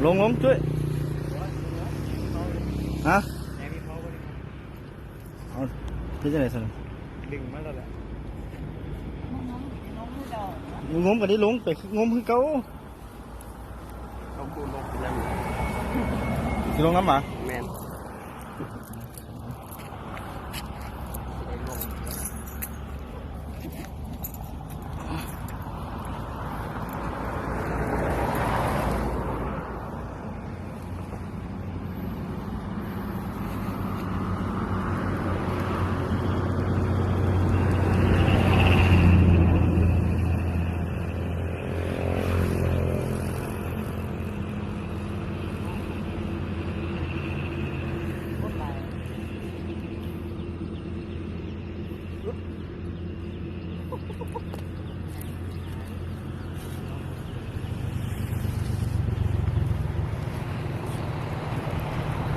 ລົງ ລົງ ຈຸ້ຍ. ຮະ? ເອົາ ເຮັດຈັ່ງໃດຊັ້ນ? ດຶງມາແລ້ວແຫຼະ. ງົມກໍໄດ້ລົງໄປ ງົມຄືເກົ່າ. ເອົາ ກູລົງນຳ ຊິລົງນຳຫວາ? ແມ່ນ.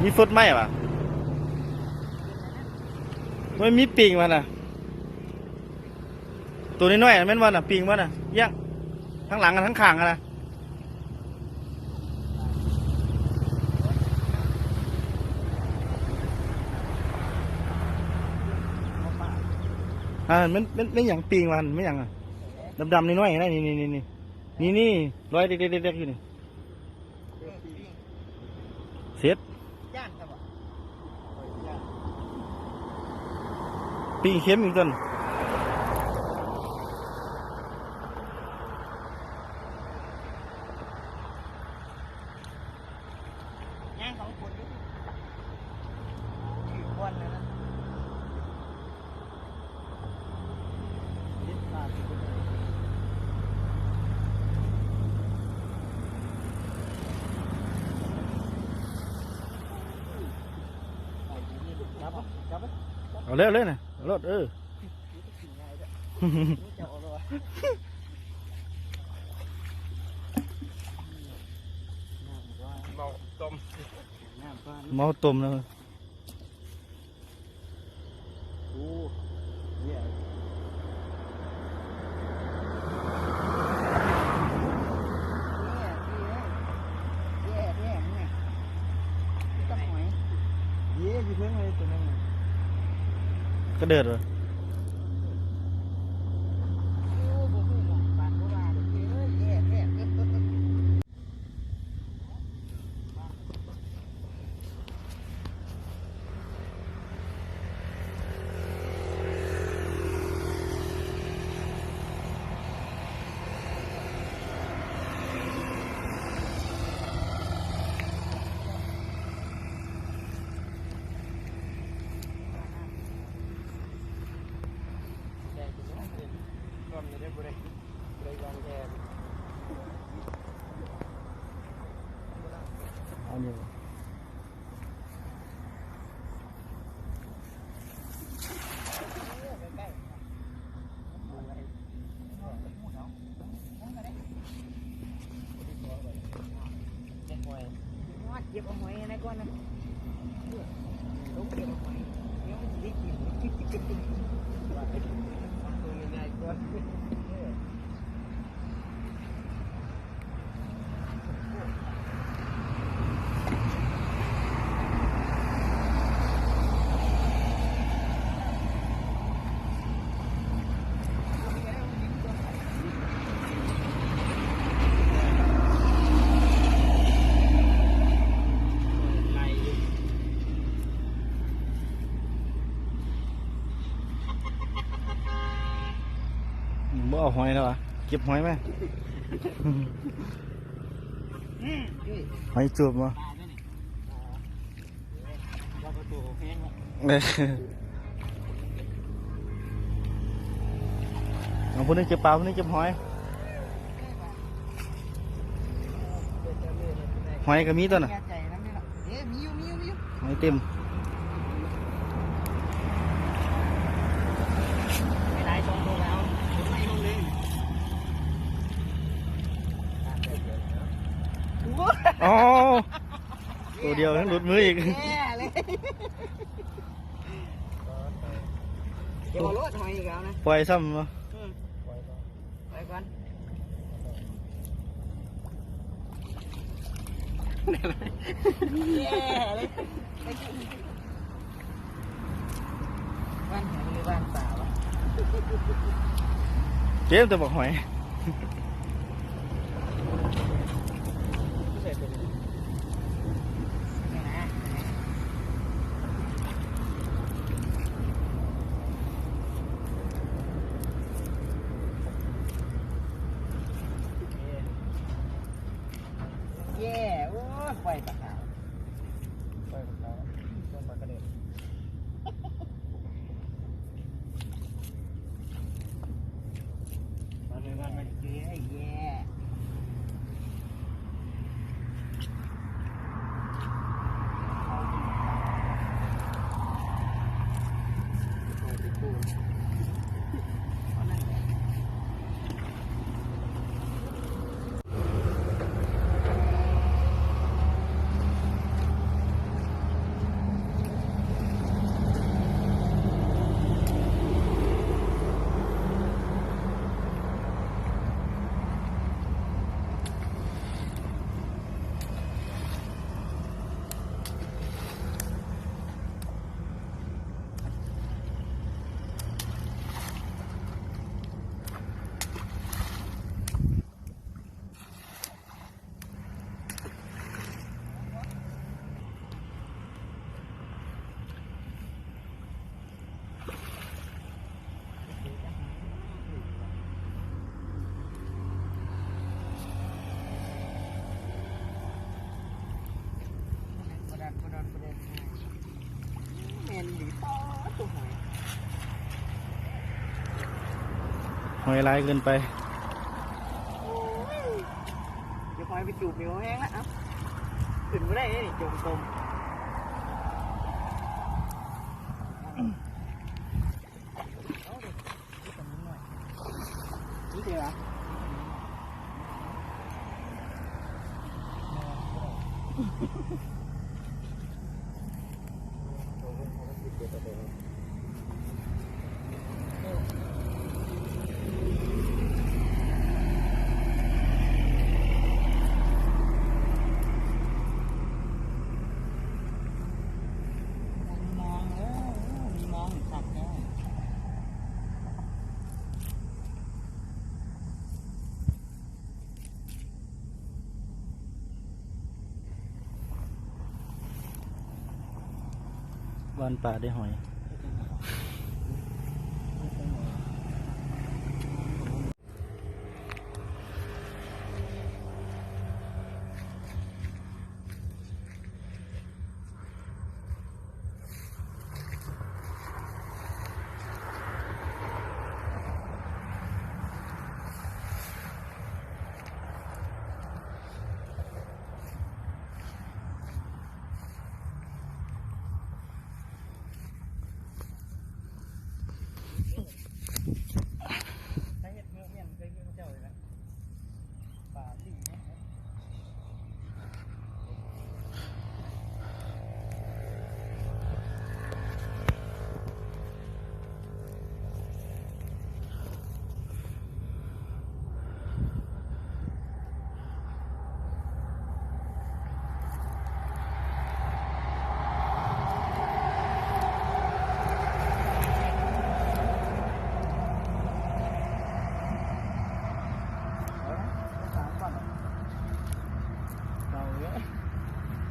ມີຟົດໄໝຫວາ? ມັນມີປິງມັນນະ. ໂຕນ້ອຍໆ ແມ່ນບໍ່ນະ? ປິງບໍ່ນະ? ຢ່າງທາງຫຼັງ ທາງຂ້າງຫັ້ນນະ. ອ່າ ແມ່ນ ແມ່ນ ແມ່ນຫຍັງ? ປິງວ່າຫັ້ນແມ່ນຫຍັງ? ດຳໆ ນ້ອຍໆ ນະ ນີ້ໆ ນີ້ໆ ນີ້ໆ ລອຍເລັກໆ ຢູ່ນີ້. ເສັດ ຢ້ານຊະບໍ່? ປີ້ງເຂັມອີກຕົນ. ຍ່າງສອງຄົນຢູ່ ຖືກບ່ອນແລ້ວນະ. ເອົາເລີຍ ເອົາເລີຍນະ ເອົາໂລດ ເອີ. ເມົາຕົ້ມ ເມົາຕົ້ມແລ້ວ. ໂອ້ ເຢ້ ເຢ້ ເຢ້ ເຢ້ ເຢ້ ເຢ້ ມີແຕ່ຫອຍ ເຢ້ ຢູ່ເທິງເລີຍໂຕນັ້ນນະ ກະເດີດເວີ້ຍ. ໂອ້ ບໍ່ຮູ້ໝ່ອງບາດບໍ່ວ່າເດີ ເຢ້ ເຢ້ ເຢ້ ເຮີ້ຍ. ອັນນີ້ ເກັບເອົາຫອຍໃນກ່ອນນະ ລົງເກັບເອົາຫອຍ ດຽວມັນຊິໄດ້ກິນ ເອົາໂຕໃຫຍ່ໆກ່ອນ. ບໍ່ເອົາຫອຍແລ້ວຫວາ? ເກັບຫອຍມາ. ຫອຍຈູບບໍ່? ເອົາ ຜູ້ໜຶ່ງເກັບປາ ຜູ້ໜຶ່ງເກັບຫອຍ. ຫອຍກໍມີຕົວນະ. ເອີ ມີຢູ່ ມີຢູ່ ມີຢູ່ ຫອຍເຕັມ. ໄດ້ສອງໂຕແລ້ວ ເກັບໄວ້ຫ້ອງໜຶ່ງ. ອໍ ໂຕດຽວຍັງຫຼຸດມືອີກ. ແຍ່ເລີຍ ເກັບເອົາໂລດ ຫອຍອີກແລ້ວນະ. ປ່ອຍຊ້ຳບໍ່? ອືມ ໄປກ່ອນ. ແຍ່ເລີຍ ບ້ານຫອຍຫຼືບ້ານປາວະ? ເຕັມແຕ່ບັກຫອຍ. ແຍ່ ໂອ້ຍ ໄຟປາກຂາວ ໄຟປາກຂາວ ຕົ້ນປາກກະເດັນ ມາເລີຍ ມາເລີຍ ເຢ້ ເຢ້. ບໍ່ດັນ ບໍ່ດັນ ບໍ່ດັນ ແມ່ນອີ່ຫຼີ ປາດໂທ້ ຫອຍ ຫອຍຫຼາຍເກີນໄປ. ໂອ້ຍ ດຽວຫອຍໄປຈູບນີ້ ບໍ່ແຮງລະ ເອົາ ຂຶ້ນບໍ່ໄດ້ເດ້ນີ້ ຈົມຕົມ. ບ້ານປ່າໄດ້ຫອຍ.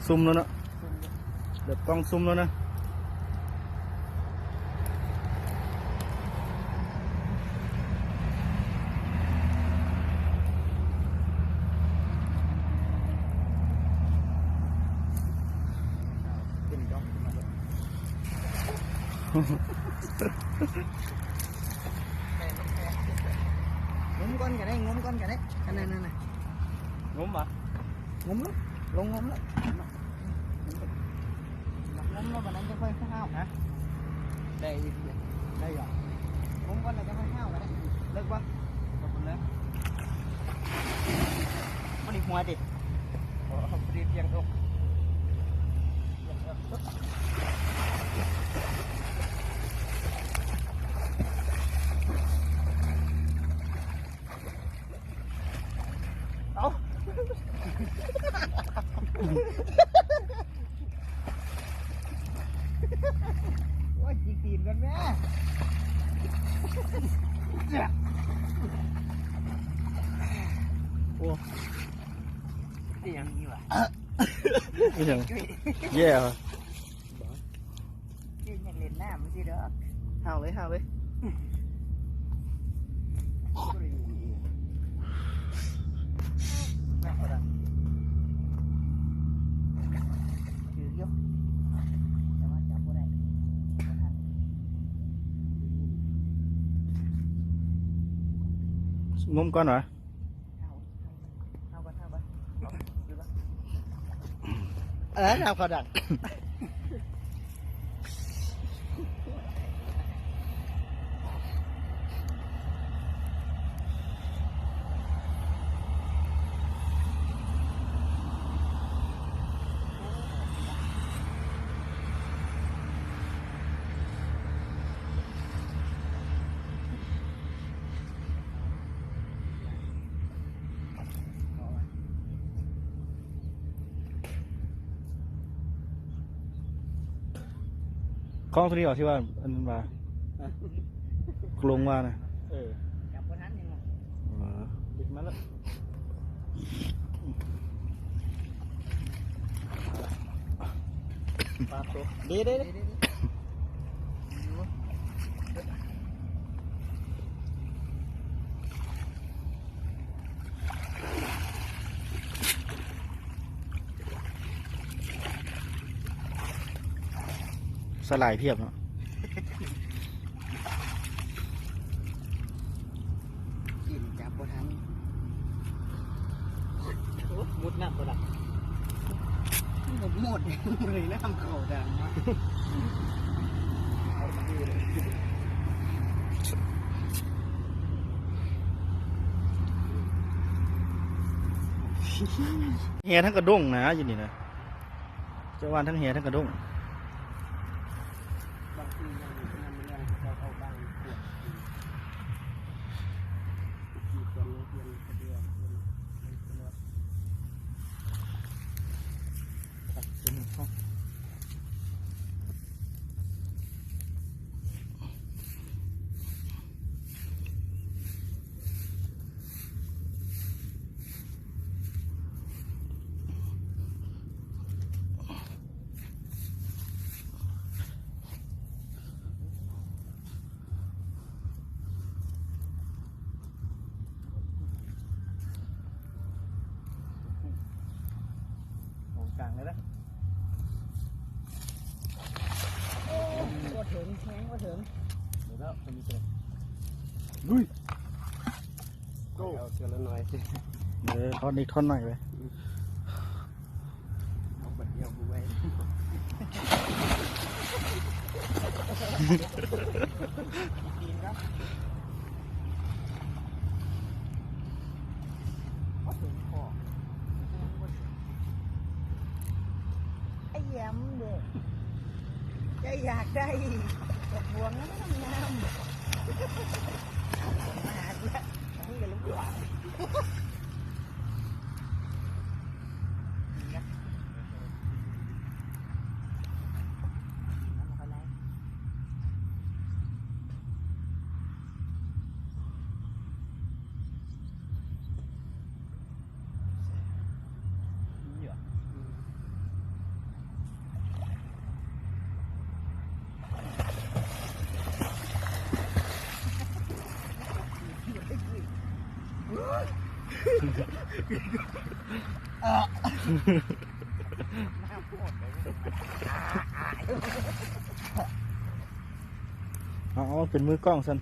ຊຸ່ມແລ້ວເນາະ ແບບກ້ອງຊຸ່ມແລ້ວນະ. ງົມກ່ອນກໍໄດ້ ງົມກ່ອນກໍໄດ້ ອັນນັ້ນນະ ງົມຫວາ? ງົມເນາະ ລົງງົມເນາະ ງົມແລ້ວບັດນັ້ນຈັ່ງຄ່ອຍຫ້າວ. ຮະ? ໄດ້ຢູ່ ໄດ້ຢູ່ ງົມກ່ອນແລ້ວຈັ່ງຄ່ອຍຫ້າວກໍໄດ້. ເລິກບໍ່? ບໍ່ໄດ້ຫົວຕິ ບໍ່ໄດ້ພຽງອົກ. ເອົ້າ ໂອ້ຍ ຈິກຕີນກ່ອນແມ້. ໂອ້ ເປັນຫຍັງນີ້ຫວາ? ອີຫຍັງ? ແຍ່ຫວາ? ຄືຢາກຫຼິ້ນນ້ຳຊື່ດອກ. ຫ້າວເລີຍ ຫ້າວເລີຍ. ຖືກຢູ່ ແຕ່ວ່າຈັບບໍ່ໄດ້. ງົມກ່ອນຫວາ? ເອົາ ເອົາກ່ອນ ເອົາກ່ອນ ເອີ ເອົາເຂົ້າດັງ. ຄອງໂຕນີ້ຫວາ ທີ່ວ່າ ອັນວ່າ ຮະ? ກະລົງວ່ານະ. ເອີ ຈັບບໍ່ທັນເຫັນບໍ່? ເອີ ບິດມາແລ້ວ. ປາໂຕ ເດ້ ເດ້ ເດ້. ສາຫຼ່າຍພຽບເນາະ. ກິນຈັບບໍ່ທັນ. ໂອ້ ມຸດນ້ຳບໍ່ລະ? ມັນກໍໝົດເລີຍ ນ້ຳເຂົ້າດັງເນາະ. ແຮ່ທັງກະດົງນະ ຢູ່ນີ້ນະ. ເຈົ້າວ່າທັງແຮ່ທັງກະດົງ. ບາງທີຍັງ ຍັງແລງເຂົາເອົາບາງພວກ ທີ່ເປັນໂຮງຮຽນສະດວກ ເປັນ ເປັນ ເປັນ ໂອ້ ກາງເລີຍນະ. ໂອ້ ບໍ່ເຖິງ ແຮງບໍ່ເຖິງ. ເດີແລ້ວ ມັນມີແສງ. ລຸຍ. ໂອ້ ເອົາເທື່ອລະໜ້ອຍ. ເອີ ທ່ອນນີ້ທ່ອນໜ້ອຍເວີຍ. ເອົາບັດດຽວບໍ່ໄຫວ. ໄອ້ແຢມເດ້ ເຈົ້າຢາກໄດ້ບັກບວງງາມໆ ມາຫາກູລະ ມຶງກະລຸກຫຼາຍ. ເອົາ ເອົາ ເປັນມືກ້ອງຊັ້ນ.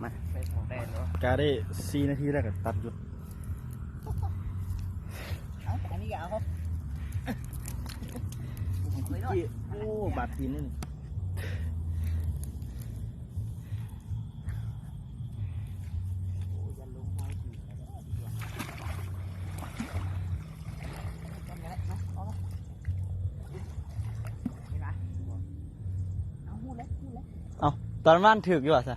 ມາ ໃສ່ຂອງແດນເນາະ. ກະໄດ້ສີ່ນາທີແລ້ວກະຕັດຢຸດ. ເອົາ ອັນນີ້ກະເອົາ. ໂອ້ ບາດຕີນນີ້. ເອົາ ຕອນວານຖືກຢູ່ຫວາຊະ?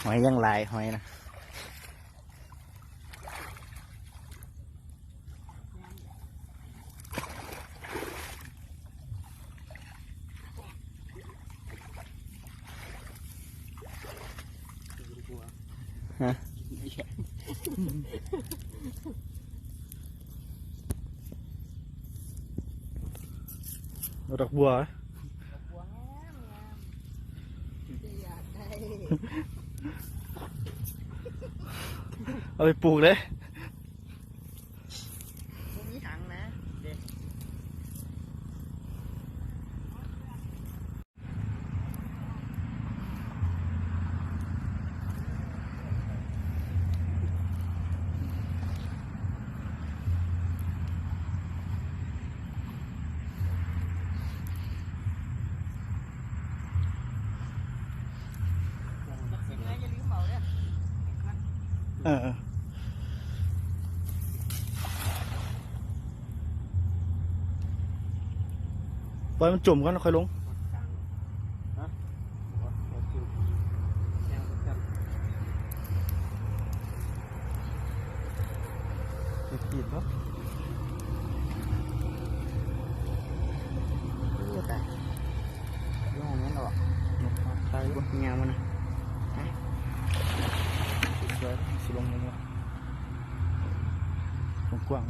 หอยยังหลาย หอยนะ ฮะ เอาดอกบัว ดอกบัวงามๆ ที่อยากได้ เอาไปปลูกเลย บ่มีถังนะ เด้ เออ เออ ปล่อยมันจมก่อน ค่อยลง ฮะ ขีดบ่ โอ้ ตาย ลงแม่นดอก ใส่บ่ เหี่ยมันนะ ฮะ สวย สิลงลงบ่ กว้างๆ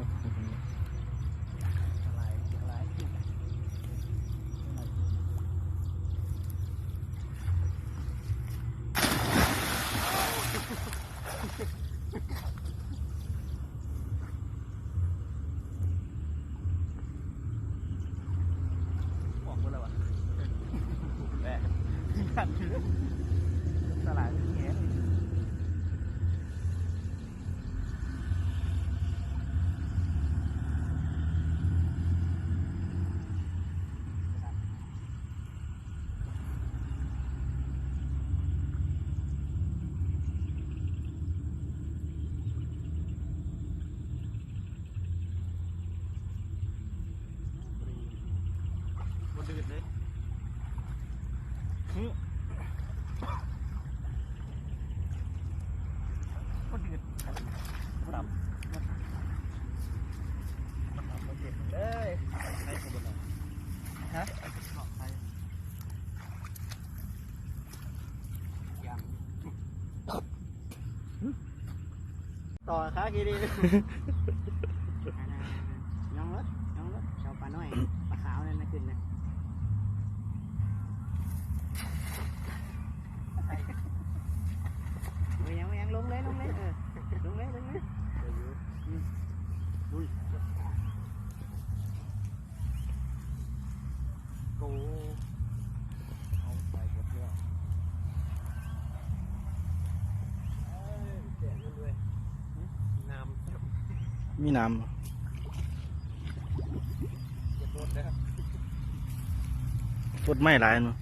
ออกหมดแล้ววะ แหม ตลาดมันแหง บ่ดืดเลย หึ บ่ดืด บ่ดำ บ่ดำ บ่เจ็บเลย ฮะ ต่อขาขี้ดี ย่องรถ ย่องรถ เจ้าปลาน้อย ปลาขาวนั่นนะ ขึ้นนะ เออ ยัง ยัง ลงเลย ลงเลย เออ ลงเลย ลงเลย อืม อุ้ย โก เอาไปหมดแล้ว เอ้ย แกะมันด้วย น้ำ มีน้ำ จะโดนแล้ว ปลดไม้หลายเนาะ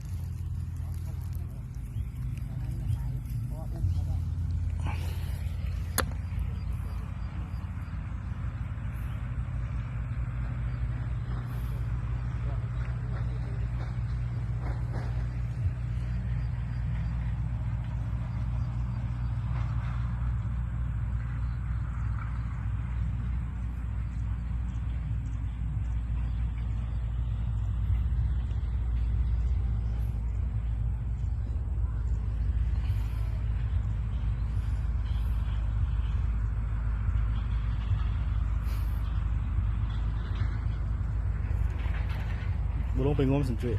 บ่ลงไปงมซั่นจุ้ย